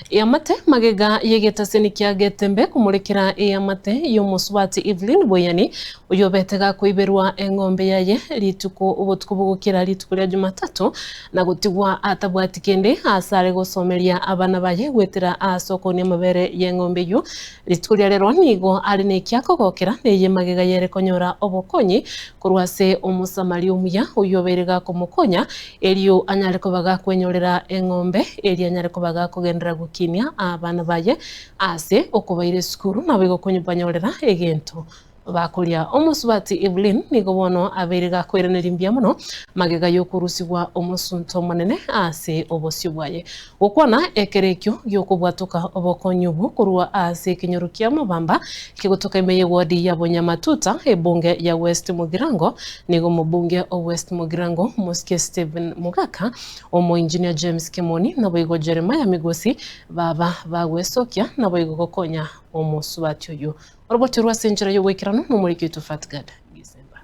Eamate magega y'egetaseni kia Getembe komorekera eamate y'omosubati Evelyn Boyani oyobete gakoiberwa eng'ombe yaye rituko obotuko bogokera rituko ria Jumatatu na gotigwa atabwati kende ase are gosomeria abana baye goetera ase okoonia amabere y'eng'ombe eyio. Rituko ria rero nigo are nekia kogokera neye magega yere konyora obokonyi korwa ase Omosamaria omuya oyio obeire gakomokonya Erio anyare koba gakwenyorera eng'ombe, erio anyare koba gakogenderera gokinia abana baye ase okobaira esukuru, naboigo kobanyorera egento bakoria. Omosubati Evelyn nigo bono abeire gakoiraneria mbuya mono magega y'okorusigwa omosunte omonene ase obosio bwaye. Gokwana ekero ekio gi'okobwatoka obokonyi obwo korwa ase ekenyoro kia Mobamba kegotoka ime y'ewodi ya Bonyamatuta, ebunge ya West Mugirango, Nigo omobunge o West Mugirango, Omosike Stephen Mogaka, Omoengineer James Kemoni, naboigo Jeremiah Migosi baba bagwesokia naboigo gokonya omosubati oyio. Oroboti orwo ase enchera y'ogoikeranu nomoriki oito Fatgard Gisemba.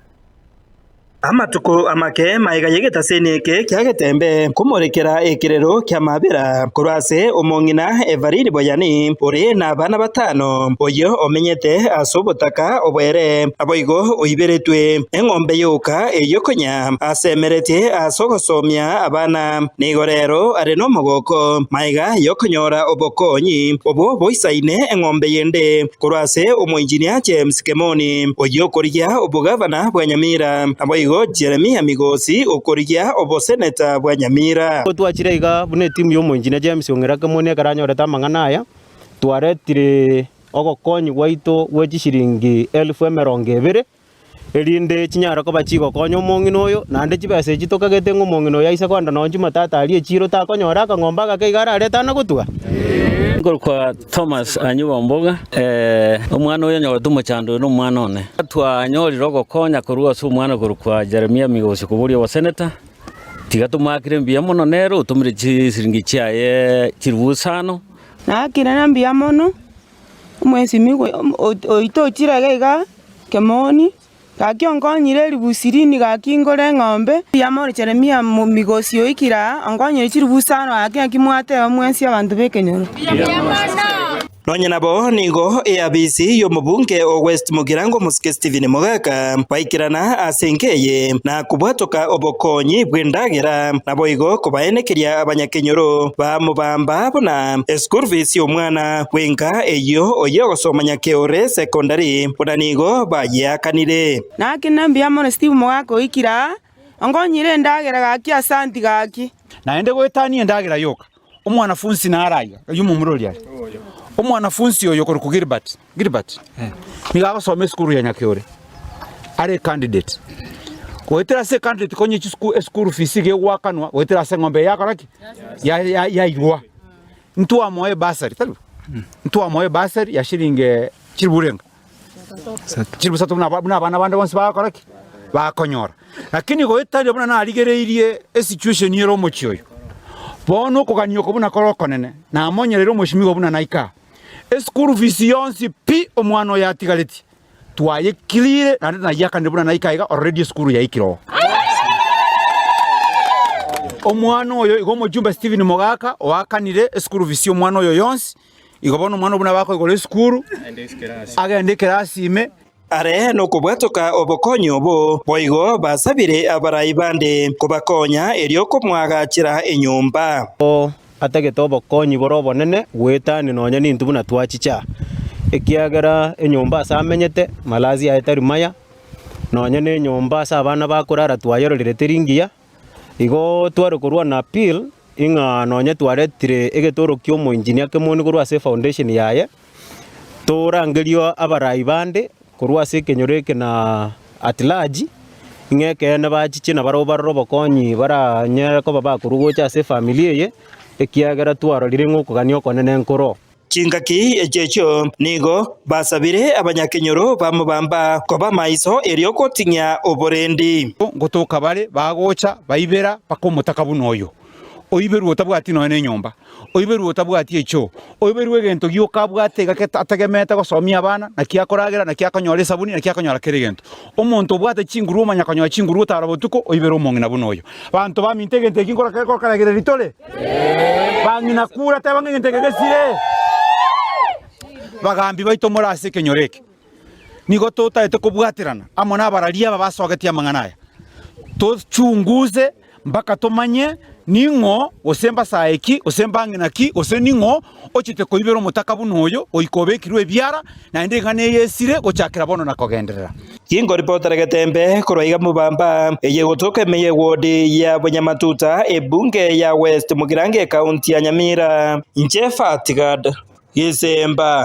Amatuko amake magega y'egetaseni eke kia Getembe komorekera ekerero ki'amabera korwa ase omong'ina Evarine Boyani ore nabana batano, oyio omenyete ase obotaka obwere. Naboigo oiberetwe eng'ombe yoka eyio konya asemeretie ase ogosomia abana, nigo rero are nomogoko magega y'okonyora obokonyi obwo boisaine eng'ombe yende korwa ase omoinjinia James Kemoni, oyio okorigia obogavana bwa Nyamira, naboigo Jeremia Migosi okorigia oboseneta bwa Nyamira. Twachire iga buna etimu y'omoinjinia James Ong'era Kemoni ekero anyorete amang'ana aya, twaretire ogokonyi gwaito gwe chishiringi elifu emerongo ebere, erinde chinyare koba chigokonya omong'ina oyo, naende chibesa echi tokagete ng'a omong'ina oyo aise kogenda nonye Jumatatu aria echiro takonyora akang'ombe agake iga ararete ana gotuga. Nkorokwa Thomas Anyuba Omboga, omwana oyo onyorete omochando oyo nomwana one. Twanyorire ogokonya korwa ase omwana okorokwa Jeremia Migosi koboria oboseneta, tiga tomoakere mbuya mono nere otomire chisiringi chiaye chilifu isano. Naakire mbuya mono, omwesimigwa oito ochire iga iga kemoni, gaki onkonyire elifu ishirini gaki ngore eng'ombe, mbuya mono Jeremia migosi oikire aa, onkonyire chilifu isano gaki naki mwateba mwensi abanto b'ekenyoro. Nonya nabo nigo eabisi y'omobunge o West Mugirango Omosike Stephen Mogaka baikerana ase enka eye na kobwatoka obokonyi bw'endagera naboigo kobaenekeria abanyakenyoro bamobamba buna eschool fees y'omwana bw'enka eyio oye ogosoma Nyakeore Secondary buna nigo bayeakanire. Naki mbuya mono Steve Mogaka oikire aa, onkonyire endagera gaki asanti gaki. Naende goetania endagera yoka, Omwanafunsi nare aiga, oyio omomura oria are. Omwanafunsi oyo okorokwa Gilbert, Gilbert, nigo agosoma esukuru ya Nyakeore, are ecandidate. Goetera ase ecandidate konya chisuku eschool fees iga egoakanwa goetera ase eng'ombe eye yakora ki? Ya- ya- yairwa. Ntwamoa ebursary, tari bo? Ntwamoa ebursary ya shilingi chilifu renga? Chilifu isato buna buna abana bande bonsi bagokora ki? Bakonyora. Lakini goetania buna narigereirie esituation ere omochie oyo, bono okogania oko buna kore okonene, namonyereire omoshimiwa buna naika aa. Eschool fees yonsi pi omwana oyo atigaretie, twayekirire naende nayiakanire buna naika iga already esukuru yaikire oo. Omwana oyo igo omochumba Stephen Mogaka oakanire eschool fees ya omwana oyo yonsi, Igo bono omwana buna bakoigora esukuru, agende ekerasi ime. Are nokobwatoka obokonyi obo, boigo basabire abarai bande kobakonya erio komoagachera enyomba. Atagete obokonyi bore obonene goetania nonya nintwe buna twachicha aa, ekiagera enyomba ase amenyete malazi aye tari maya, nonya na enyomba ase abana bakorara twayerorire teri ngiya. Igo tware korwa na appeal ing'a nonye twaretire egetoro kia omoengineer Kemoni korwa ase efoundation yaye, torangerio abarai bande korwa ase ekenyoro eke na at large, ing'a ekeene bachiche nabarabwo barore obokonyi baranyare koba bakorwa gocha ase efamiri eye, ekiagera twarorire ng'a okogania okonene nkoro. Chingaki echio nigo basabire abanyakenyoro bamobamba koba maiso erio goting'ia oborendi. Ngotoka bare bagocha baibera mpaka omotaka buna oyo. Oiberwe otabwati nonya na enyomba, oiberwe otabwati echoo, oiberwe egento gioka abwate iga gete ategemeete gosomia abana, naki akoragera, naki akonyora esabuni, naki akonyora kera egento. Omonto obwate chinguru omanya konyora chinguru otara botuko, oibere omong'ina buna oyo. Banto baminto egento eki nkora keragereria tore? Bang'ina kura teba ng'a egento eke gesire. Bagambi baito more ase ekenyoro eke, nigo totaete kobwaterana amo nabararia aba basogetie amang'ana aya, tochunguze mpaka tomanye ning'o, gose mbasae ki, gose mbang'ina ki, gose ning'o ochete koibera omotaka buna oyo, goika obekirwe ebiara, naende ing'ana eye esire gochakera bono na kogenderera. Ginkoripotera Getembe korwa iga Mubamba, eye egotoka ime y'ewodi ya Bonyamatuta, ebunge ya West Mugirango ekaunti ya Nyamira. Inche Fatigad Gisemba.